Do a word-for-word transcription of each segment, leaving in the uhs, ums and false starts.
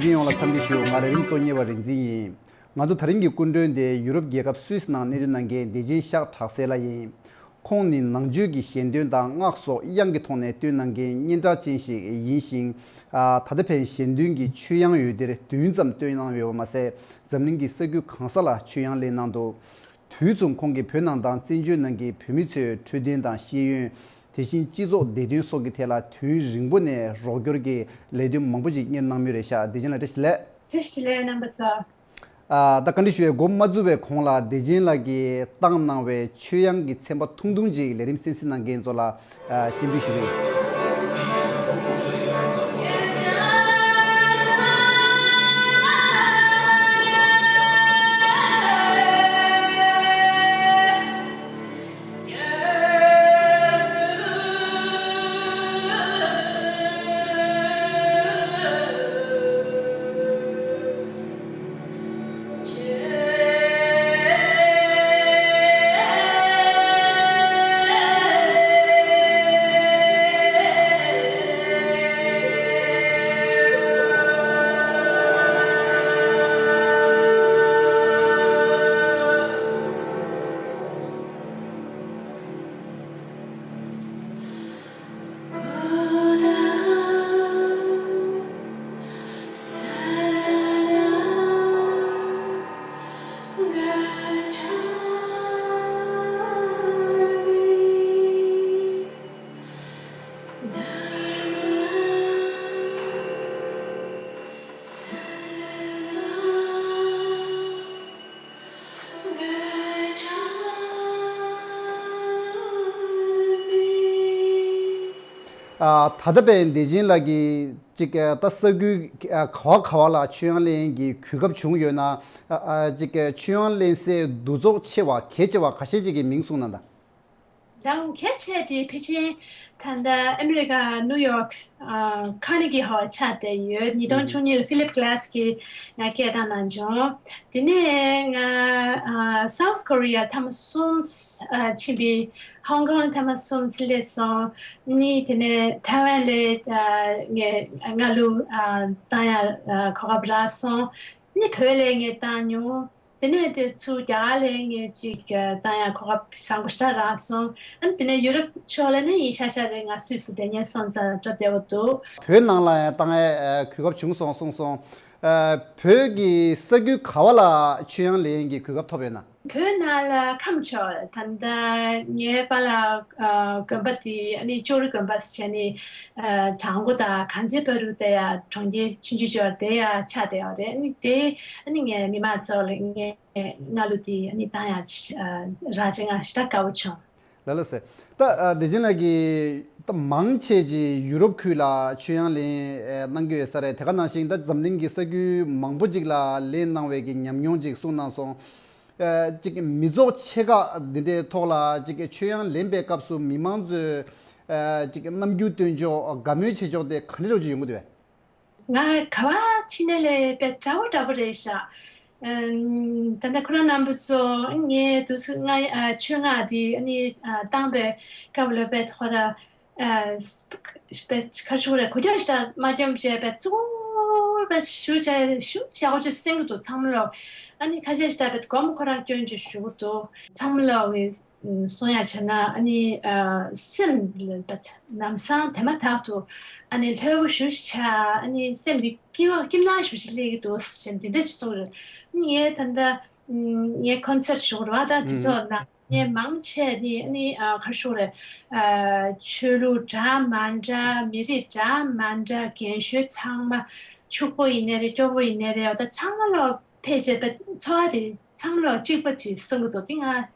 ཡིན། ཡོངས་ལ་འཚམས་འདྲི་ཞུ། ང་རེ་རིམ་གཙོ་གཉེར་བ་རིག་འཛིན་ཡིན། ང་ཚོ་དེ་རིང་གི་སྐུ་མགྲོན་དེ་ཡུ་རོབ་རྒྱལ་ཁབ་སུད་སི་ནང་གནས་སྡོད་གནང་མཁན་བདེ་ཆེན་ཤག་གྲགས་སེ་ལགས་ཡིན། ཁོང་ནི་ནང་ཆོས་ཀྱི་ཞལ་འདོན་དང་སྔགས་སོགས་དབྱངས་ཀྱི་ཐོག་ནས་བཏོན་གནང་མཁན་སྙན་གྲགས་ཅན་ཞིག་ཡིན་ཞིང་། ཨ། ད་ལྟ་ཕན་ཞལ་འདོན་གྱི་ཆོས་དབྱངས་འོད་སྡེར་བདུན་ཙམ་བཏོན་གནང་ཡོད་པ་མ་ཟད། འཛམ་གླིང་གི་ས་ཁུལ་གང་ས་ལ་ཆོས་དབྱངས་ལེན་གནང་འདུག་དུས་མཚུངས་ཁོང་གིས་བོད་ནང་དང་བཙན་བྱོལ་ནང་གི་བོད་མི་ཚོའི་འཕྲོད་བསྟེན་དང་ཤེས་ཡོན། དེ་བཞིན་སྤྱི་ཚོགས་བདེ་དོན་སོགས་ཀྱི་ཐད་ལ་དུས་རིང་པོ་ནས་རོགས་སྐྱོར་གྱི་ལས་དོན་མང་པོ་ཞིག་གཉེར་གནང་མུས་རེད་ཤག་བདེ་ཆེན་ལགས་བཀྲ་ཤིས་བདེ་ལེགས། བཀྲ་ཤིས་བདེ་ལེགས་རྣམ་པ་ཚོ། ཨ། ད་བཀའ་འདྲི་ཞུ་བའི་འགོ་མ་བཙུགས་པའི་གོང་ལ་བདེ་ཆེན་ལགས་ཀྱིས་བཏང་གནང་བའི་ཆོས་དབྱངས་ཀྱི་ཚན་པ་ཐུང་ཐུང་ཅིག་ལས་རིམ་གསན་གཟིགས་གནང་མཁན་ཚོ་ལ། ཨ། སྤྱན་འབུལ་ཞུ་གི་ཡིན། ཨ། ད་ལྟ་བས་བདེ་ཆེན་ལགས་ཀྱིས་ཅིག་ད་ས་ཁུལ་ག་བ་ག་བ་ལ་ཆོས་དབྱངས་ལེན་གྱི་གོ་སྐབས་བྱུང་ཡོད་ན། ཨ། ཅིག་ཆོས་དབྱངས་ལེན་སའི་འདུ་ཚོགས་ཆེ་བ་གལ་ཆེ་བ་ཁ་ཤས་ཅིག་གི་མིང་གསུངས་གནང་དང་། ཡང་གལ་ཆེ་དེ་ཕལ་ཆེར་ད་ལྟ་ཨ་མི་རི་ཀ་ནིའུ་ཡོག་ཨ། ཁར་ནེ་གི་ཧོལ་ཆགས་བསྡད་ཡོད། ཉིས་སྟོང་བཅུ་གཉིས་ལ་ཕི་ལིབ་གྷི་ལ་སི་གིས་ང་སྐད་བཏང་གནང་བྱུང་། དེ་ནས་ང་ཨ། སའུ་ཐི་ཀོ་རི་ཡ་ཐེངས་མ་གསུམ་ཨ། ཕྱིན་པའི། ཧོང་ཀོང་ཐེངས་མ་གསུམ་སླེབས་སོང་། ནི་དེ་ནས་ཐའེ་ཝན་ལ་ཨ། ངས་སྔ་ལུགས་ཨ། བཏང་ཡག་ཨ། གོ་སྐབས་རག་སོང་། ནི་བོད་ལ་ངས་བཏང་མྱོང་། དེ་ནས་དེ་ཚུར་རྒྱ་གར་ལ་ངས་ཅིག་བཏང་ཡག་གོ་སྐབས་བཟང་པོ་ཞེ་དྲག་རག་སོང་། ཨ་ནི་དེ་ནས་ཡུ་རོབ་ཕྱོགས་ལ་ནི་ཡིན་ཤག་ཤག་རེད། ང་སུད་སི་བསྡད་མཁན་སོང་ཙང་སྐྲག་བདེ་པོ་འདུག་བོད་ནང་ལ་ཡང་བཏང་ཡག་གོ་སྐབས་བྱུང་སོང་གསུངས་སོང་། ཨ། བོད་ཀྱི་ས་ཁུལ་ག་བ་ལ་ཆོས་དབྱངས་ལེན་གྱི་གོ་སྐབས་ཐོབ་ཡོད་ན། བོད་ནང་ལ་ཁམས་ཕྱོགས། ད་ལྟ་ངའི་པཱ་ལགས་ཨ། དགོན་པ་དེ་ཨ་ནི་ལྕོག་རི་དགོན་པ་ཟེར་བྱས་ནས་ཨ། བྲག་འགོ་དང་དཀར་མཛེས་བར་དུ་དེ་ཡ་གྲོང་ཁྱེར་ཆུང་ཆུང་ཅིག་ཡོད་རེད། དེ་ཡ་ཆགས་བསྡད་ཡོད་རེད། ཨ་ནི་དེ་ཨ་ནི་ངའི་མི་མང་ཚོ་ལ་ངས་སྔ་ལོ་དེ་ཨ་ནི་བཏང་ཡག་ཨ། རག་བྱས་ང་ཞེ་དྲག་དགའ་པོ་བྱུང་། ལགས་ལགས་སེ། ད་ཨ། བདེ་ཆེན་ལགས་ཀྱིས་ད་མང་ཆེ་ཅིག་ཡུ་རོབ་ཁུལ་ལ་ཆོས་དབྱངས་ལེན་ཨ། གནང་གི་ཡོད་ས་རེད། དེ་ག་ནང་བཞིན་ད་འཛམ་གླིང་གི་ས་ཁུལ་མང་པོ་ཅིག་ལ་ལེན་གནང་བའི་གི་ཉམས་མྱོང་ཅིག་གསུངས་གནང་སོང་། ཨ། ཅིག་མི་ཚོགས་ཆེ་ཁག་འདི་འདྲའི་ཐོག་ལ་ཅིག་ཆོས་དབྱངས་ལེན་པའི་སྐབས་སུ་མི་མང་ཚོས་ཨ། ཅིག་རྣམ་འགྱུར་སྟོན་ཕྱོགས། དགའ་མོས་བྱེད་ཕྱོགས་དེ་ག་འདྲ་ཅིག་ཡོང་གི་འདུག་བས། ང་ག་བ་ཕྱིན་ནའི་ལས་དཔེ་འདྲ་བོ་འདྲ་བོ་རེད་ཤག་ཨ། ད་ལྟ་ཁོ་རང་རྣམ་པ་ཚོ་ངས་དུས་སུ་ང་ཨ། ཆོས་སྔགས་འདི་ཨ་ནི་ཨ། བཏང་བའི་སྐབས་ལ་དཔེ་ཁོ་ར་ཨ། དཔེ་ཁ་ཤུ་རེ་གོ་རྒྱུ་ཞིག་མ་སྐྱོན་བྱས་པའི་གཙོ་བོ་དཔེ་ཞུ་བྱས་ཞུ་བྱ་གོ་ཅི་སེང་གི་འདུག་ཚང་མ་ལོ། ཨ་ནི་ཁ་ཤས་ཤིག་དཔེ་སྒོམ་ཁོ་རང་སྐྱོན་ཅིག་ཞུ་གི་འདུག་ཚང་མ་ལོ་གི་གསུང་ཡ་བྱས་ན་ཨ་ནི་ཨ། སེམས་ལ་ལམ་སང་དེ་མ་ཐག་ཏུ་ཨ་ནི་ལྷོད་པོ་ཞེ་པོ་ཅིག་ཆགས། ཨ་ནི་སེམས་འདི་སྐྱིད་པ་སྐྱིད་སྣང་ཞེ་པོ་ཅིག་སླེབས་ཀྱི་འདུག་ཟེར་འདི་འདྲ་ཞིག་གསུངས་རེད། ངས་ད་ལྟ་ངས་ཀོན་སར་ཊི་ཞུ་གི་རེད་བ། ད་དུས་ཚོད་ནང་ངས་མང་ཆེ་ནི་ཨ་ནི་ཨ། ག་རེ་ཞུ་དགོས་རེད། ཨ། ཆོས་ལུགས་འདྲ་མི་འདྲ། མི་རིགས་འདྲ་མི་འདྲ། རྒན་གཞོན་ཚང་མ། ཕྱུག་པོ་ཡིན་ནའི་རེད། སྐྱོ་པོ་ཡིན་ནའི་རེད། ད་ཚང་མ་ལོ་ཕལ་ཆེར་པའི་འཚོ་བ་དེ་ཚང་མ་ལོ་གཅིག་པ་ཅིག་གསུང་གི་འདུག་དེ་ང་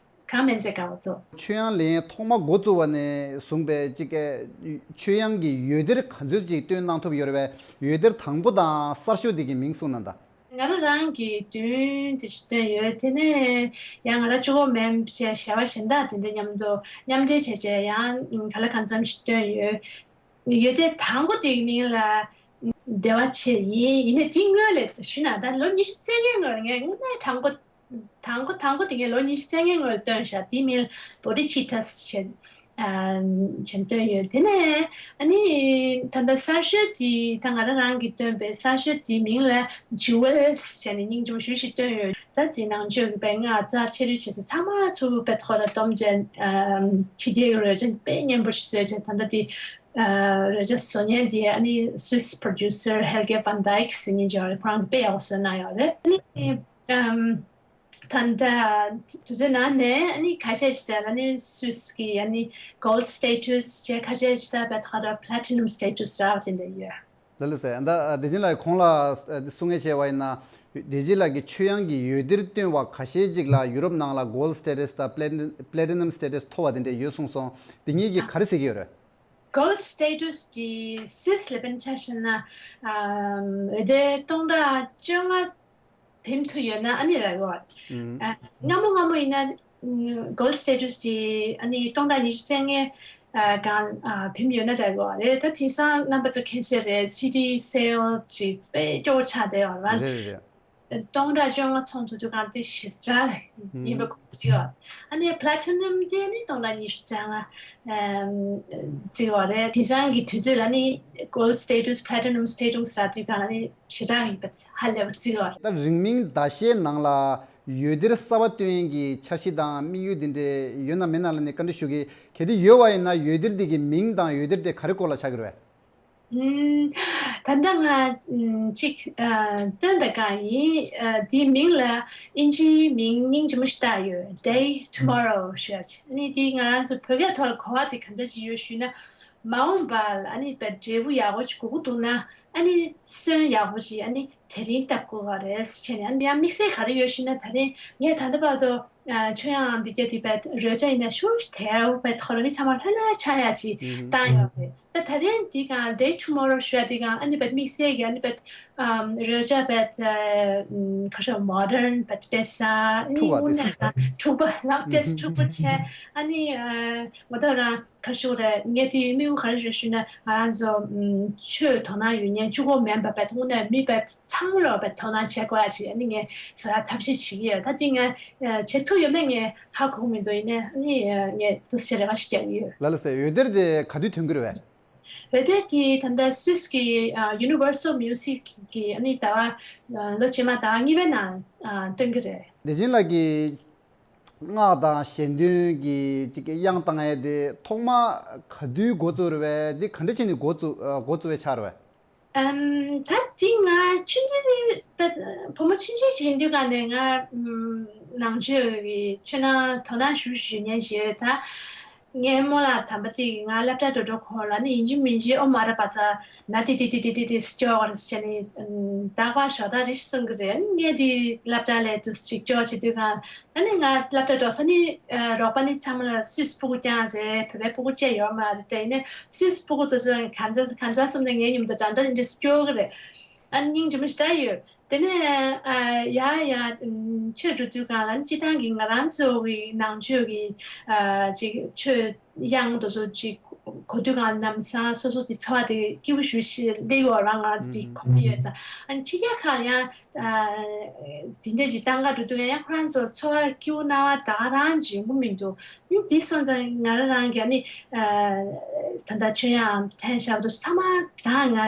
གང་མིན་ཚད་དགའ་པོ་འདུག་ཆོས་དབྱངས་ལེན་ཐོག་མ་འགོ་བཙུགས་པ་ནས་བཟུང་བའི་ཅིག་གི་ཆོས་དབྱངས་ཀྱི་འོད་སྡེར་ག་ཚོད་ཅིག་བཏོན་གནང་ཐུབ་ཡོད་རེད་པས། འོད་སྡེར་དང་པོ་དང་གསར་ཤོས་དེ་གི་མིང་གསུངས་གནང་དང་། ང་རང་རང་གིས་བདུན་ཙམ་ཞིག་བཏོན་ཡོད། དེ་ནས་ཡང་ང་རང་གཅིག་པོ་མིན་པ་བྱས་གཞན་པ་གཞན་དག་དེ་འདྲ་མཉམ་དུ་མཉམ་འབྲེལ་བྱས་བྱས་ཡང་ག་ལ་གང་འཚམ་ཞིག་བཏོན་ཡོད། འོད་སྡེར་དང་པོ་དེའི་མིང་ལ་བདེ་བ་ཆེ་ཡིན། ཡིན་ནའི་དེའི་སྔོན་ལ་ཞུས་ན་ད་ལོ་ཉི་ཤུ་རྩ་ལྔའི་སྔོན་ལ་ངས་དངོས་གནས་དྲང་པོ་དང་པོ་དང་པོ་དེ་ངས་ལོ་ཉི་ཤུ་རྩ་ལྔའི་སྔོན་ལ་བཏོན་ཤག་དེའི་མིང་ལ་བོ་དྷི་ཙིཏྟ་ཟེར། བྱམས་བཏོན་ཡོད། དེ་ནས་ཨ་ནི་ད་ལྟ་གསར་ཤོས་དེ་ད་ང་རང་རང་གིས་བཏོན་པའི་གསར་ཤོས་དེའི་མིང་ལ་Jewels་བྱས་ནས་སྙིང་རྗེ་མོ་ཞེ་པོ་ཞིག་བཏོན་ཡོད། ད་དེ་ནང་ཆོས་ཀྱི་དཔེ་ལྔ་རྩ་ཆེ་རིགས་བྱས་ཚེ་ཚང་མ་ཚུར་དཔེ་ཐོག་ལ་བསྡོམས་བྱས་ཕྱི་རྒྱལ་གྱི་རོལ་ཆ་དཔེ་སྙན་པོ་ཞིག་བཟོས་བྱས། ད་ལྟ་དེ་རོལ་ཆ་བཟོ་མཁན་དེ་ཨ་ནི་Swiss producer Helge van Dyk ཟེར་མཁན་ཅིག་ཡོད་རེད། ཁོ་རང་གིས་དཔེ་ཡག་པོ་བཟོས་གནང་ཡོད་རེད། ཨ་ནི་ད་ལྟ་དེ་ཚོའི་ནང་ནས་ཨ་ནི་ཁ་ཤས་ཤིག་ལ་ཨ་ནི་Swiss་གི་ཨ་ནི་gold status་བྱས། ཁ་ཤས་ཤིག་ལ་བལ་ཐ་ཁ་platinum status་ར་བ་དེ་འདྲ་ཡོད། ལ་ལ་ཟེར་ད་བདེ་ཆེན་ལགས་གོང་ལ་གསུང་ངེས་བྱས་པ་ཡིན་ན། བདེ་ཆེན་ལགས་ཀྱིས་ཆོས་དབྱངས་ཀྱི་འོད་སྡེར་བཏོན་པ་ཁ་ཤས་ཅིག་ལ་ཡུ་རོབ་ནང་ལ་gold status་དང་platinum status་ཐོབ་པ་དེ་འདྲ་ཡོད་གསུངས་སོང་། དེ་གཉིས་ཀྱིས་ག་རེ་ཟེར་གྱི་ཡོད་རེད། Gold status་དེ་Swiss་ལ་དཔེར་ན་ཆ་བཞག་ན་འོད་སྡེར་སྟོང་ཕྲག་བཅོ་ལྔ་བེད་ཐུབ་ཡོད་ན་ཨ་ནི་རག་གི་ཡོད། སྔ་མོ་སྔ་མོ་ཡིན་ན་gold status་དེ་ཨ་ནི་སྟོང་ཕྲག་ཉི་ཤུ་རྩ་ལྔའི་སྒང་བེད་ཡོད་ན་རག་གི་ཡོད་རེད། ད་དེང་སང་རྣམ་པ་ཚོ་མཁྱེན་གསལ་རེད། CD sale་ཅིག་དཔེ་སྐྱོ་བོ་ཆགས་བསྡད་ཡོད་རེད་བ། རེད་རེད་རེད། སྟོང་ཕྲག་བཅོ་ལྔ་ཚོང་ཐུབ་དུས་གང་དེ་ཞེ་དྲག་ཡིན་པའི་གོ་སྐབས་ཡོད། ཨ་ནི་platinum་དེ་ནི་སྟོང་ཕྲག་ཉི་ཤུ་རྩ་ལྔ་བརྩི་བ་རེད། དེང་སང་གི་དུས་ཚོད་ལ་ནི་gold status platinum status་ཟེར་དུས་གང་ལ་ནི་ཞེ་དྲག་ཡིན་པ་ཧ་ལས་པ་བརྩི་བ་རེད། ད་རིང་མིན་ཟླ་ཤས་ནང་ལ་འོད་སྡེར་གསར་པ་བཏོན་ཡས་ཀྱི་འཆར་གཞི་དང་དམིགས་ཡུལ་འདི་འདྲ་ཡོད་ན་མེད་ན་ལ་ནི་བཀའ་འདྲི་ཞུ་གི། གལ་ཏེ་ཡོད་པ་ཡིན་ན་འོད་སྡེར་འདི་གི་མིང་དང་འོད་སྡེར་དེ་ག་རེ་སྐོར་ལ་ཆགས་ཀྱི་རེད་པས། ཨུམ། ད་ལྟ་ང་ཨུམ་ཅིག་ཨ་བཏོན་པའི་སྒང་ཡིན། ཨ་དེའི་མིང་ལ་ཨིན་ཇིའི་མིང་སྙིང་རྗེ་མོ་ཞིག་བཏགས་ཡོད། Day Tomorrow་ཞུ་ཡ་ཅིག་ཨ་ནི་དེ་ང་རང་ཚོ་བོད་སྐད་ཐོག་ལ་གོ་བ་དེ་ག་འདྲ་ཅིག་ཡོད་ཞུས་ན། མ་འོངས་པ་ལ་ཨ་ནི་བལ་འབྲས་བུ་ཡག་པོ་ཅིག་དགོས་ཀྱི་འདུག་ན་ཨ་ནི་སོན་ཡག་པོ་ཞིག་ཨ་ནི་དེ་རིང་བཏབ་དགོས་པ་རེད་ཟེར་བྱས་ནས། ཨ་ནི་ཡང་དམིགས་བསལ་ག་རེ་ཡོད་ཞུས་ན། ད་རིང་ངས་ད་ལྟ་བར་དུ་ཨ་ཆོས་དབྱངས་འདི་ག་དེ་བལ་རོལ་ཆ་ཡིན་ན་ཞེ་པོ་ཞིག་དལ་བལ་ཐོག་ལ་མི་ཚང་མ་ལྷོད་ལྷོད་ཆགས་ཡ་ཞིག་བཏང་ཡོད་རེད། ད་ད་རིང་འདི་གང་Day Tomorrow་ཞུ་ཡ་འདི་གང་ཨ་ནི་བལ་དམིགས་བསལ་གྱི་ཨ་ནི་བལ་ཨམ་རོལ་ཆ་བལ་ཨམ་ཁ་ཤོ་modern་བལ་དཔེ་ས་ཨ་ནི་འཁྲུག་པ་དངོས་གནས་དང་འཁྲུག་པ་ལབ་དེ་འཁྲུག་པོ་བྱས། ཨ་ནི་ཨ་ང་ད་རང་ཁ་ཤོ་རེད། ངས་དེ་དམིགས་ཡུལ་ག་རེ་རེད་ཞུས་ན། ང་རང་ཚོ་ཨམ་ཆོས་དོ་སྣང་ཡོད་མཁན་གཅིག་པོ་མིན་པ་བལ་དངོས་གནས་མི་བལ་ཚང་མ་ལ་བལ་དོ་སྣང་བྱེད་དགོས་ཡ་ཞིག་ཨ་ནི་ངས་ཟ་ཡ་ཐབས་ཤེས་བྱེད་ཀྱི་ཡོད། ད་དེ་ངས་བྱེད་ཐུབ་ཡོད་མེད་ངས་ཧ་གོ་གི་མི་འདུག་ཡིན་ནའི་ཨ་ནི་ངས་འདུག་སེ་རེ་བ་ཞིག་རྒྱག་གི་ཡོད། ལ་ལ་ཟེར་འོད་སྡེར་དེ་ག་དུས་ཐོན་གྱི་རེད་པས། འོད་སྡེར་དེ་ད་ལྟ་Swiss་གི་ཨ་Universal Music་གི་ཨ་ནི་ཟླ་བ་ཨ་ལོ་རྗེས་མ་ཟླ་བ་གཉིས་པའི་ནང་ཨ་བཏོན་གྱི་རེད། བདེ་ཆེན་ལགས་ཀྱིས་སྔགས་དང་གཞན་དོན་གྱི་ཅིག་དབྱངས་བཏང་ཡས་དེ་ཐོག་མ་ག་དུས་འགོ་བཙུགས་རེད་པས། འདི་ག་འདྲ་བྱས་ནས་འགོ་བཙུགས་ཨ་འགོ་བཙུགས་པའི་ཆགས་རེད་པས། ཨམ། ད་འདི་ང་ཆུང་དུས་བུ་མོ་ཆུང་ཆུང་ཞིག་ཡིན་དུས་ག་ནས་ང་ཨམ་ནང་ཆོས་ཀྱི་ཆོས་ནང་དོ་སྣང་ཞུ་ཞུ་མཁན་ཞིག་ཡོད། ད་ངའི་རྨོ་ལགས་དམ་པ་དེ་གིས་ང་སློབ་གྲྭ་འགྲོ་འགྲོ་ཁོ་ལ་ནི་ཡིན་གཅིག་མིན་གཅིག་ཨོཾ་ཨ་ར་པ་ཙ་ན་དི་དི་དི་དི་དི་དི་སྐྱོར་བར་བྱས་ནས་ཨམ་རྟག་པར་ཞོགས་ད་རེ་གསུང་གི་རེད། ངས་དེ་སློབ་གྲྭ་ལས་དུ་ཅིག་སྐྱོར་བྱེད་དུས་ག་ཨ་ནི་ང་སློབ་གྲྭ་འགྲོ་ས་ནི་ཨ་རོགས་པ་ནི་ཚང་མ་ལ་སུད་སི་སྤུ་གུ་རྐྱང་རེད། བོད་པའི་སྤུ་གུ་བཅས་ཡོད་མ་རེད། དེ་ནས་སུད་སི་སྤུ་གུ་དེ་ཚོ་གང་ཚ་གང་ཚ་བསམ་ནས་ངའི་མཉམ་དུ་འདྲ་འདྲ་འདྲ་སྐྱོར་གི་རེད། ཨ་སྙིང་རྗེ་མོ་ཞེ་དྲག་ཡོད། དེ་ནས་ཨ་ཡ་ཡ་ཨམ་ཆོས་འགྲོ་དུས་གང་ལ་སྤྱི་བཏང་གི་ང་རང་ཚོ་གི་ནང་ཆོས་ཀྱི་ཨ་ཅིག་ཆོས་དབྱངས་དེ་ཚོ་ཅིག་གོ་དུས་གང་ལ་ལམ་སང་སོ་སོ་དེ་ཚོར་བ་དེ་སྐྱིད་པོ་ཞེ་པོ་ཞིག་སླེབས་ཡོད་རང་ང་རང་ཚོ་དེ་གོ་གི་ཡོད་ཙང་། ཨ་ཕྱི་རྒྱལ་ཁག་ལ་ཡང་ཨ་དེ་འདྲ་ཅིག་གཏང་ག་འགྲོ་དུས་ཡང་ཁོ་རང་ཚོ་ཚོར་བ་སྐྱིད་པོ་སྣང་བ་ད་ག་རང་ཅིག་ཡོང་གི་མི་འདུག་ཨ་འདི་སོང་ཙང་ང་རང་རང་གིས་ཨ་ནི་ཨ་ད་ལྟ་ཆོས་དབྱངས་འཐེན་བཞག་པ་དེ་ཚང་མ་ད་ང་ཨ་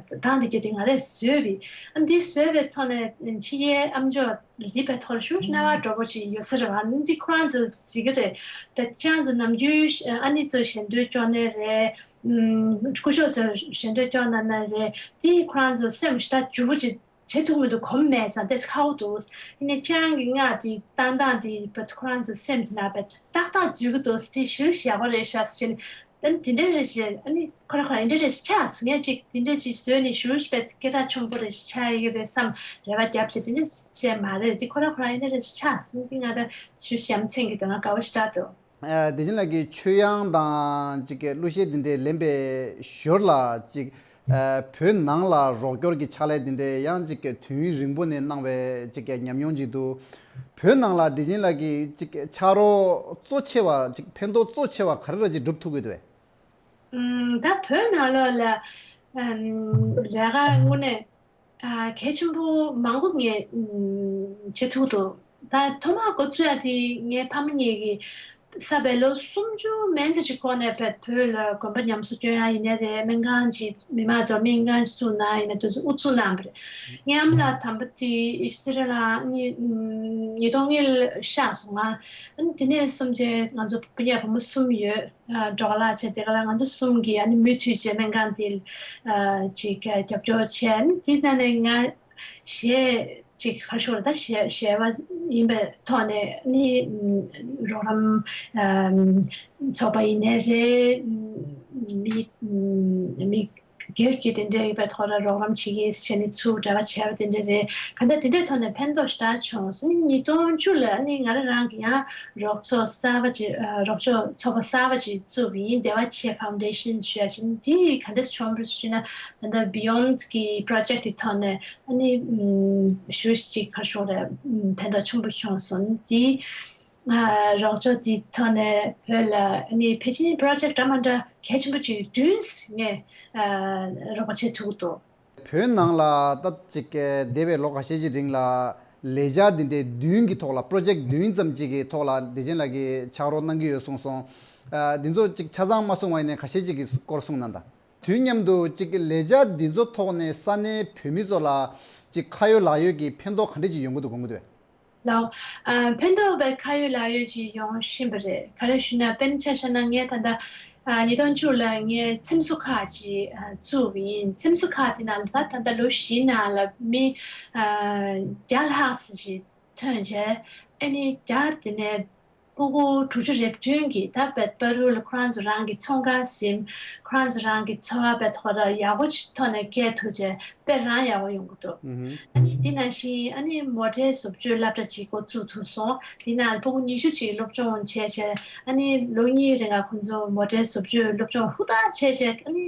ད་འདི་ག་དེ་ང་རས་བཟོས་པའི་ཨ་འདི་བཟོས་པའི་ཐོག་ནས་ཕྱི་རྒྱལ་ཨ་མཆོག་འདི་བའི་ཐོག་ལ་ཞེ་པོ་ཅིག་རྣ་བ་འགྲོ་པོ་ཅིག་ཡོད་ས་རེད་བ། ཨ་ནི་འདི་ཁོ་རང་ཚོ་གཟིགས་ཀྱི་རེད། ད་ཁྱེད་རང་ཚོ་ནམ་རྒྱུན་ཨ་ནི་ཚོ་ཞལ་འདོན་སྐྱོར་ནའི་རེད། ཨུམ། སྐུ་ཞབས་ཚོ་ཞལ་འདོན་སྐྱོར་གནང་ནའི་རེད། དེ་ཁོ་རང་ཚོ་སེམས་ཞེ་དྲག་འཇུ་བོ་ཅིག་བྱེད་ཐུབ་མི་འདུག་གོམས་མེད་ཙང་དེ་ཁག་པོ་འདུག་ཡིན་ནའི་ཁྱེད་རང་གི་སྔགས་དེ་བཏང་སྟངས་དེ་བ་ཁོ་རང་ཚོ་སེམས་དེ་ན་བ་ཏག་ཏག་འཇུ་གི་འདུག་དེ་ཞེ་པོ་ཡག་པོ་རེད་ཤག་ཟེར་ནས། ཨ་ནི་དེ་འདྲ་རེད་ཤག་ཨ་ནི་ཁོ་རང་ཁོ་རང་འདི་འདྲ་རེད་ཤག་ངས་ཅིག་དེ་འདྲ་ཅིག་བཟོས་ནས་ཞེ་པོ་ཅིག་སྐད་གྲགས་ཆེན་པོ་རེད་ཤག་ཆགས་ཡོད་ཀྱི་རེད་བསམ་རེ་བ་བརྒྱབ་བྱས་དེ་འདྲ་ཅིག་མ་རེད། དེ་ཁོ་རང་ཁོ་རང་འདི་འདྲ་རེད་ཤག་ཟེར་ནས་ང་ད་ཞེ་པོ་ཞེ་པོ་ཚིག་གི་དོན་ལ་དགའ་པོ་ཞེ་དྲག་འདུག་ཨ་བདེ་ཆེན་ལགས་ཀྱིས་ཆོས་དབྱངས་དང་ཅིག་གི་གླུ་གཞས་འདི་འདྲའི་ལེན་པའི་ཞོར་ལ་ཅིག་ཨ་བོད་ནང་ལ་རོགས་སྐྱོར་གྱི་ཕྱག་ལས་འདི་འདྲའི་ཡང་ཅིག་གི་དུས་ཡུན་རིང་པོ་ནས་གནང་བའི་ཅིག་གི་ཉམས་མྱོང་ཅིག་འདུག་བོད་ནང་ལ་བདེ་ཆེན་ལགས་ཀྱིས་ཅིག་ཕྱག་རོགས་གཙོ་ཆེ་བ་ཅིག་ཕན་ཐོགས་གཙོ་ཆེ་བ་ག་རེ་ར་ཅིག་སྒྲུབ་ཐུབ་ཀྱི་འདུག་གས། ཨམ། ད་བོད་ནང་ལོགས་ལ་ཨམ། ལས་ཀ་དངོས་གནས་ཨ་གལ་ཆེན་པོ་མང་པོ་ངས་ཨམ། བྱེད་ཐུབ་འདུག་ད་ཐོག་མར་འགོ་ཚུགས་ཡ་དེ་ངའི་ཕ་མ་གཉིས་ཀྱིས་ ས་བལ་ལོ་སུམ་ཅུ་མན་ཙམ་ཅིག་གོང་ནས་བལ་བོད་ལ་དགོན་པ་ཉམས་གསོ་སྐྱོན་ཡ་ཡིན་ནའི་རེད། སྨན་ཁང་ཅིག་མི་མང་ཚོ་སྨན་ཁང་ཅིག་བཙུགས་གནང་ཡིན་ན་དུས་ཚོད་དབུ་བཙུགས་གནང་བ་རེད། ཉམས་ལ་དམ་པ་དེ་སི་རི་ལ་ཉིས་ཉིས་སྟོང་ཉི་ཤུ་ཤར་སོང་ང་། ཨ་ནི་དེ་ནས་བཟུང་བྱས་ང་ཚོ་སྤུན་ཀྱག་བུ་མོ་གསུམ་ཡོད། སྒྲོག་ལག་བྱས་དེ་ག་ལ་ང་ཚོ་གསུམ་གྱིས་ཨ་ནི་མུ་མཐུད་བྱས་སྨན་ཁང་དེ་ཅིག་རྒྱབ་སྐྱོར་བྱས། ཨ་ནི་དེ་ནང་ནས་ང་གཞས་ཅིག་ཁ་ཤོར་ད་གཞས་གཞས་པ་ཡིན་པའི་ཐོག་ནས་ནི་རོགས་རམ་ཚོགས་པ་ཡིན་ནའི་རེད། མི་མི་སྒེར་གྱི་དེ་འདྲའི་ཡིན་པའི་ཐོག་ལ་རོགས་རམ་བྱེད་ཀྱི་བྱས་ནས་ཚུར་འབྲེལ་བ་བྱས་པ་དེ་འདྲ་རེད། ག་འདྲ་དེ་འདྲའི་ཐོག་ནས་ཕན་ཐོགས་ཞེ་དྲག་བྱུང་སོང་། ཉིས་སྟོང་བཅུ་ལ་ནི་ང་རང་རང་གི་ཡང་རོགས་ཚོགས་གསར་པ་ཅིག་རོགས་ཚོགས་ཚོགས་པ་གསར་པ་ཅིག་བཙུགས་པ་ཡིན། བདེ་བ་ཆེ་ཕའུན་ཌེ་ཤན་ཞུ་ཡ་ཅིག་འདི་ག་འདྲ་བྱུང་བ་ཞུས་ན། ད་ལྟ་Beyond་གི་project་དེ་ཐོག་ནས་ཨ་ནི་ཞུ་ཅིག་ཁ་ཤོར་རེད། ཕན་ཐོགས་ཆེན་པོ་བྱུང་སོང་། འདི་རོགས་ཚོགས་དེ་ཐོག་ནས་བོད་ལ་ཨ་ནི་ཕལ་ཆེར་project་འདྲ་མ་འདྲ་གལ་ཆེན་པོ་ཅིག་བདུན་ངས་རོགས་པ་བྱེད་ཐུབ་འདུག་བོད་ནང་ལ་ད་ཅིག་འདས་པའི་ལོ་ཁ་ཤས་ཀྱི་རིང་ལ་ལས་འཆར་འདི་འདྲའི་བདུན་གྱི་ཐོག་ལ་པྲོ་ཇེཀ་བདུན་ཙམ་ཅིག་གི་ཐོག་ལ་བདེ་ཆེན་ལགས་ཀྱིས་ཕྱག་རོགས་གནང་གི་ཡོད་གསུངས་སོང་། འདི་ཚོ་ཅིག་ཆ་ཚང་མ་གསུངས་པ་ཡིན་ནའི་ཁ་ཤས་ཅིག་གི་སྐོར་གསུངས་གནང་དང་། དུས་མཉམ་དུ་ཅིག་ལས་འཆར་འདི་ཚོ་ཐོག་ནས་ས་གནས་བོད་མི་ཚོ་ལ་ཅིག་ཁ་ཡོད་ལག་ཡོད་ཀྱི་ཕན་ཐོགས་ག་འདྲས་ཅིག་ཡོང་གི་འདུག་དགོངས་ཀྱི་འདུག་ལགས། ཨ། ཕན་ཐོགས་པའི་ཁ་ཡོད་ལག་ཡོད་ཅིག་ཡོང་བཞིན་པ་རེད། ག་རེ་ཞུ་ན་དཔེར་ན་ཆ་བཞག་ན་ངས་ད་ལྟ་ཨ། ཉིས་སྟོང་བཅུ་ལ་ངས་འཚེམ་བཟོ་ཁང་ཅིག་ཨ། བཙུགས་པ་ཡིན། འཚེམ་བཟོ་ཁང་དེ་ནང་ལ་ད་ད་ལྟ་ལོ་བཞིའི་ནང་ལ་མི་ཨ། བརྒྱ་ལྷག་ཙམ་ཞིག་ཐོན་བྱས། ཨ་ནི་བརྒྱ་དེ་ནས་སྤུ་གུ་དྲུག་ཅུ་རེ་བདུན་གྱིས་ད་བལ་བལ་རུ་ལ་ཁོ་རང་ཚོ་རང་གི་ཚོང་ཁང་ཟིན། ཁོ་རང་ཚོ་རང་གི་འཚོ་བ་བའི་ཐོག་ལ་ཡག་པོ་ཅིག་ཐོག་ནས་སྐྱེལ་ཐུབ་བྱས་དཔེ་རང་ཡག་པོ་ཡོང་གི་འདུག་ཨ་ནི་དེ་ནང་བཞིན་ཨ་ནི་མོ་ཊའི་བཟོ་བཅོས་སློབ་གྲྭ་ཅིག་འགོ་བཙུགས་ཐུབ་སོང་། དེ་ནང་སྤུ་གུ་ཉི་ཤུ་ཅིག་སློབ་སྦྱོང་བྱས་བྱས། ཨ་ནི་ལོ་གཉིས་རིང་ལ་ཁོང་ཚོ་མོ་ཊའི་བཟོ་བཅོས་སློབ་སྦྱོང་ཧུར་ཐག་བྱས་བྱས། ཨ་ནི་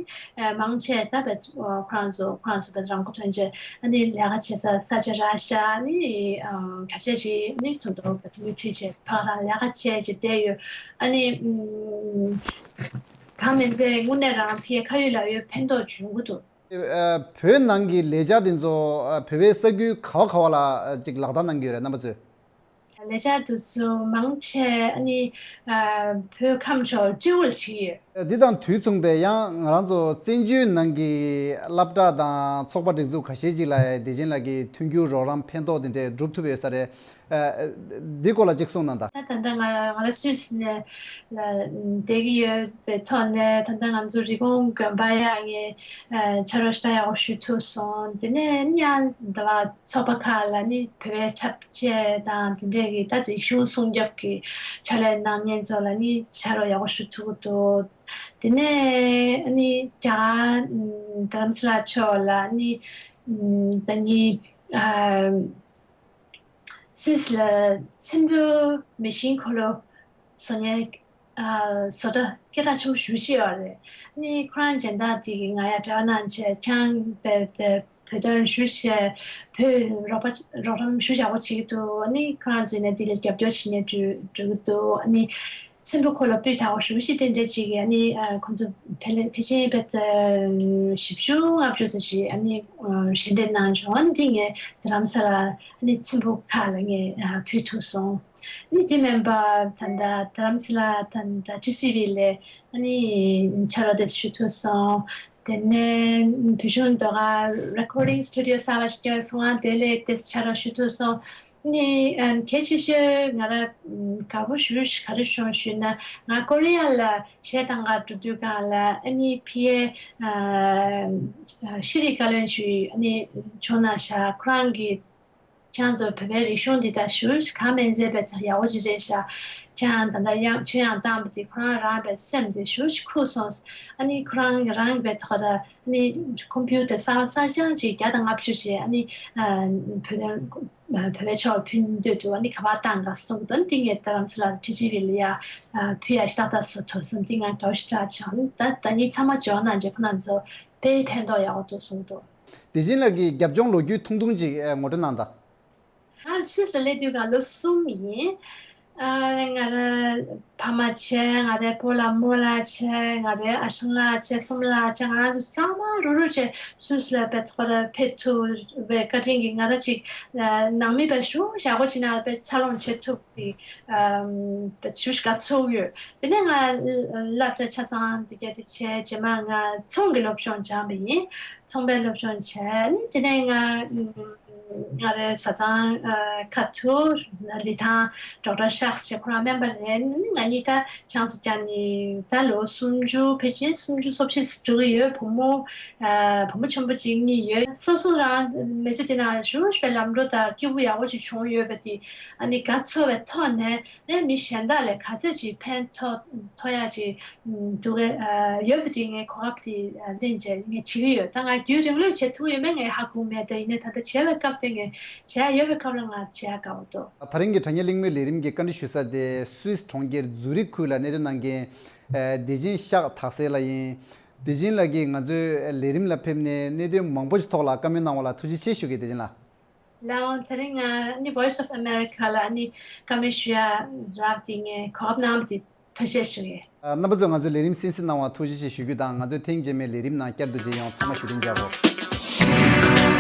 མང་ཆེ་ད་བས་ཁོ་རང་ཚོ་ཁོ་རང་ཚོ་བས་རང་མགོ་ཐོན་བྱས། ཨ་ནི་ལས་ཀ་བྱེད་ས་ས་ཆ་རག་ཤག་ཨ་ནི་ག་ཤེད་ཅིག་ཨ་ནི་ཐོན་ཐོན་བས་མུ་མཐུད་བྱས་ཕར་རང་ལས་ཀ་བྱས་བྱས་བསྡད་ཡོད། ཨ་ནི་གང་མིན་ཚེ་དངོས་གནས་རང་ཕའི་ཁ་ཡོད་ལག་ཡོད་ཕན་ཐོགས་བྱུང་གི་འདུག་ཨ། བོད་ནང་གི་ལས་འཆར་དེ་ཚོ་ཨ། བོད་པའི་ས་ཁུལ་ག་བ་ག་བ་ལ་ཨ། ཅིག་ལག་བསྟར་གནང་གི་ཡོད་རེད་རྣམ་པ་ཚོས། ལས་འཆར་དེ་ཚོ་མང་ཆེ་ཨ་ནི་ཨ། བོད་ཁམས་ཕྱོགས་སྤྲེའུ་ལ་བྱས་ཡོད། འདི་དང་དུས་མཚུངས་པའི་ཡང་ང་རང་ཚོ་བཙན་བྱོལ་ནང་གི་སློབ་གྲྭ་དང་ཚོགས་པ་སྒྲིག་འཛུགས་ཁ་ཤས་ཅིག་ལ་བདེ་ཆེན་ལགས་ཀྱིས་མཐུན་འགྱུར་རོགས་རམ་ཕན་ཐོགས་དེ་འདྲས་སྒྲུབ་ཐུབ་ཡོད་ས་རེད། ཨ། འདི་སྐོར་ལ་ཅིག་གསུངས་གནང་དང་། ད་ད་ལྟ་ང་ང་རང་སུད་སི་ནས་ལ་བསྡད་ཀྱི་ཡོད་པའི་ཐོག་ནས། ད་ལྟ་ང་ཚོ་རི་ཀོན་དགོན་པ་ཡག་ངས་ཨ། ཕྱག་རོགས་ཞེ་དྲག་ཡག་པོ་ཞུ་ཐུབ་སོང་། དེ་ནས་ཡང་འདི་བ་ཚོགས་པ་ཁག་ལ་ནི་བོད་པའི་འཁྲབ་ཆས་དང་དེ་འདྲས་ཀྱི་ད་རིག་གཞུང་སྲུང་སྐྱོབ་ཀྱི་ཕྱག་ལས་གནང་མཁན་ཚོ་ལ་ནི་ཕྱག་རོགས་ཡག་པོ་ཞུ་ཐུབ་ཀྱི་འདུག་དེ་ནས་ཨ་ནི་རྒྱ་གར་རྡ་རམ་ས་ལ་ཕྱོགས་ལ་ནི་ད་ནི་ཨ། སུད་སི་ལ་ཚེམ་བུ་མེ་ཤིན་འཁོར་ལོ་བཟོ་མཁན་ཨ། བཟོ་གྲྭ་སྐད་གྲགས་ཆེན་པོ་ཞེ་པོ་ཅིག་ཡོད་རེད། ཨ་ནི་ཁོ་རང་སྦྱིན་བདག་དེ་གིས་ང་ཡ་འབྲེལ་བ་གནང་བྱས། ཁྱེད་རང་བོད་དེ་བོད་དོན་ཞེ་པོ་ཅིག་བོད་རོགས་པ་རོགས་རམ་ཞེ་པོ་ཅིག་ཡག་པོ་བྱེད་ཀྱི་འདུག་ཨ་ནི་ཁོ་རང་ཚོས་ནས་འདི་ལ་རྒྱབ་སྐྱོར་བྱེད་མཁན་འགྲོ་འགྲོ་གི་འདུག་ཨ་ནི་ཚེམ་བུ་འཁོར་ལོ་སྤུས་དག་པོ་ཞེ་པོ་ཅིག་འདྲ་འདྲ་ཅིག་གིས་ཨ་ནི་ཨ། ཁོང་ཚོ་ཕལ་ཕལ་ཆེར་བོད་དེ་བཞི་བཅུ་ལྔ་བཅུ་ཙམ་ཞིག་ཨ་ནི་ཨ། ཞལ་འདེབས་གནང་བྱུང་། ཨ་ནི་འདི་ངས་རྡ་རམ་ས་ལ་ཨ་ནི་ཚེམ་བུ་ཁག་ལ་ངས་ཨ། ཕུལ་ཐུབ་སོང་། ཨ་ནི་དེ་མིན་པ་ད་ལྟ་རྡ་རམ་ས་ལ་ད་ལྟ་ཊི་སི་ཝི་ལ་ཨ་ནི་ཕྱག་རོགས་དེ་ཞུ་ཐུབ་སོང་། དེ་ནས་བོད་གཞུང་ཟློས་གར་རེ་ཀོར་ཌིང་སི་ཊུ་ཌི་ཡོ་གསར་པ་ཞིག་བསྐྱངས་སོང་། ཨ་དེ་ལ་དེ་ཕྱག་རོགས་ཞུ་ཐུབ་སོང་། ནི་ཨ། གལ་ཆེ་ཤོས་ང་རང་དགའ་པོ་ཞེ་པོ་ཞིག་ག་རེ་བྱུང་ཞུས་ན། ང་ཀོ་རི་ཡ་ལ་གཞས་གཏོང་ག་འགྲོ་དུས་སྒང་ལ་ཨ་ནི་ཕ་གིའི་ཨ། ཤེས་རིག་བཀའ་བློན་ཞིག་ཨ་ནི་བྱུང་གནང་ཤག་ཁོ་རང་གིས་ཁྱེད་རང་ཚོ་བོད་པའི་རིག་གཞུང་འདི་དག་ཞེ་པོ་ཞིག་གང་མིན་ཚད་དཔེ་ཡག་པོ་ཅིག་རེད་ཤག་ཁྱེད་རང་ད་ལྟ་ཡང་ཁྱོད་ཡང་བཏང་བ་དེ་ཁོ་རང་རང་དཔེ་སེམས་དེ་ཞེ་པོ་ཞིག་ཁུག་སོང་། ཨ་ནི་ཁོ་རང་རང་དཔེ་ཐོག་ལ་ཨ་ནི་ཀོམ་པུ་ཊར་གསར་གསར་རྐྱང་ཅིག་བརྒྱ་དང་ལྔ་བཅུ་ཅིག་ཨ་ནི་ཨ། བོད་དོན་བོད་པའི་ཕྱོགས་ཕུལ་འདོད་འདུག་ཨ་ནི་ག་པར་བཏང་ག་གསུངས་དོན་འདི་ངས་རྡ་རམ་ས་ལ་ཊི་སི་ཝི་ལ་ཡ་ཕུལ་ཡ་ཞེ་དྲག་ད་བཟོ་ཐུབ་སོང་། འདི་ང་དགའ་པོ་ཞེ་དྲག་བྱུང་། ད་ད་ནི་ཚང་མ་འབྱོར་གནང་རྗེས་ཁོ་རང་ཚོ་དཔེ་ཕན་ཐོགས་ཡག་པོ་འདུག་གསུངས་འདུག་བདེ་ཆེན་ལགས་ཀྱིས་རྒྱབ་ལྗོངས་ལོ་རྒྱུས་ཐུང་ཐུང་ཅིག་ངོ་སྤྲོད་གནང་དང་། ང་སུད་སི་སླེབས་དུས་སྒང་ལོ་གསུམ་ཡིན། ཨ་ང་རའི་ཕ་མ་བྱས། ང་རའི་སྤོ་ལགས་རྨོ་ལགས་བྱས། ང་རའི་ཨ་ཞང་ལགས་བྱས། སྲུམ་ལགས་བྱས། ང་རང་ཚོ་ཚང་མ་རུག་རུག་བྱས་སུད་སི་ལ་དཔེ་ཁོ་ར་ཕེབས་ཐུབ་པའི་བཀའ་དྲིན་གྱིས་ང་རང་ཅིག་ནང་མི་དཔེ་ཞེ་པོ་ཅིག་ནང་ལ་དཔེ་འཚར་ལོངས་བྱེད་ཐུབ་པའི་ཨམ་དཔེ་ཞེ་པོ་ཅིག་དགའ་ཚོར་ཡོད། དེ་ནས་ང་སློབ་གྲྭ་ཆ་ཚང་དེ་ག་དེ་བྱས། རྗེས་མ་ང་ཚོང་གི་སློབ་སྦྱོང་སྦྱངས་པ་ཡིན། ཚོང་པའི་སློབ་སྦྱོང་བྱས། དེ་ནས་ང་ང་རའི་བཟའ་ཚང་ཁ་ཐུག་ལི་ཐང་ཌོག་ཊར་ཤཱག་ཟེར། ཁོ་རང་སྨན་པ་རེད། ང་གཉིས་ད་ཆང་ས་བརྒྱབ་ནས་ད་ལོ་སུམ་ཅུ། ཕལ་ཆེར་སུམ་ཅུ་སོ་བཞི་འགྲོ་གི་ཡོད། བུ་མོ་བུ་མོ་ཆེན་པོ་གཅིག་གཉིས་ཡོད། སོ་སོ་རང་མི་ཚེ་འདི་ནང་ཞེ་པོ་ཅིག་ལམ་འགྲོ་དང་སྐྱིད་པོ་ཡག་པོ་ཅིག་བྱུང་ཡོད་པ་དེ་ཨ་ནི་དགའ་ཚོར་བའི་ཐོག་ནས། ཨེ་མི་གཞན་དག་ལ་ག་ཚོད་ཅིག་ཕན་ཐོགས་ཐོགས་ཡག་ཅིག་འདུག་ག་ཡོད་པ་དེ་ངས་གོ་སྐབས་དེ་ལེན་བྱས་ངས་བྱེད་ཀྱི་ཡོད། ད་ང་རྒྱུན་རིང་ལོས་བྱེད་ཐུབ་ཡོད་མེད་ངས་ཧ་གོ་མེད། ད་ཡིན་ནའི་ད་ལྟ་བྱས་པའི་སྐབས་དེ་ངས་བྱས་ཡོད་པའི་སྐབས་ལ་ང་བྱེད་ཡག་དགའ་པོ་འདུག་ད་རིང་གི་དྲ་བརྙན་གླེང་མོལ་ལས་རིམ་གྱི་བཀའ་འདྲི་ཞུ་ས་དེ་སུད་སི་གྲོང་ཁྱེར་ཛུ་རིག་ཁུལ་ལ་གནས་སྡོད་གནང་མཁན་བདེ་ཆེན་ཤག་དག་སེ་ལགས་ཡིན། བདེ་ཆེན་ལགས་ཀྱིས་ང་ཚོའི་ལས་རིམ་ལ་ཕེབས་ནས་གནད་དོན་མང་པོ་ཞིག་ཐོག་ལ་བཀའ་མོལ་གནང་བ་ལ་ཐུགས་རྗེ་ཆེ་ཞུ་གི། བདེ་ཆེན་ལགས། ལགས་འོང་། དེ་རིང་ང་ནི་Voice of America ལ་ནི་བཀའ་མོལ་ཞུ་ཡ་རག་དེ་ངས་གོ་སྐབས་གནང་བ་དེ་ཐུགས་རྗེ་ཆེ་ཞུ་ཡས། རྣམ་པ་ཚོས་ང་ཚོའི་ལས་རིམ་གསན་གཟིགས་གནང་བར་ཐུགས་རྗེ་ཆེ་ཞུ་རྒྱུ་དང་། ང་ཚོའི་ཐེངས་རྗེས་མའི་ལས་རིམ་ནང་བསྐྱར་དུ་མཇལ་ཡོང་། ཚང་མ་བཞུགས་གདན་འཇགས་རོགས།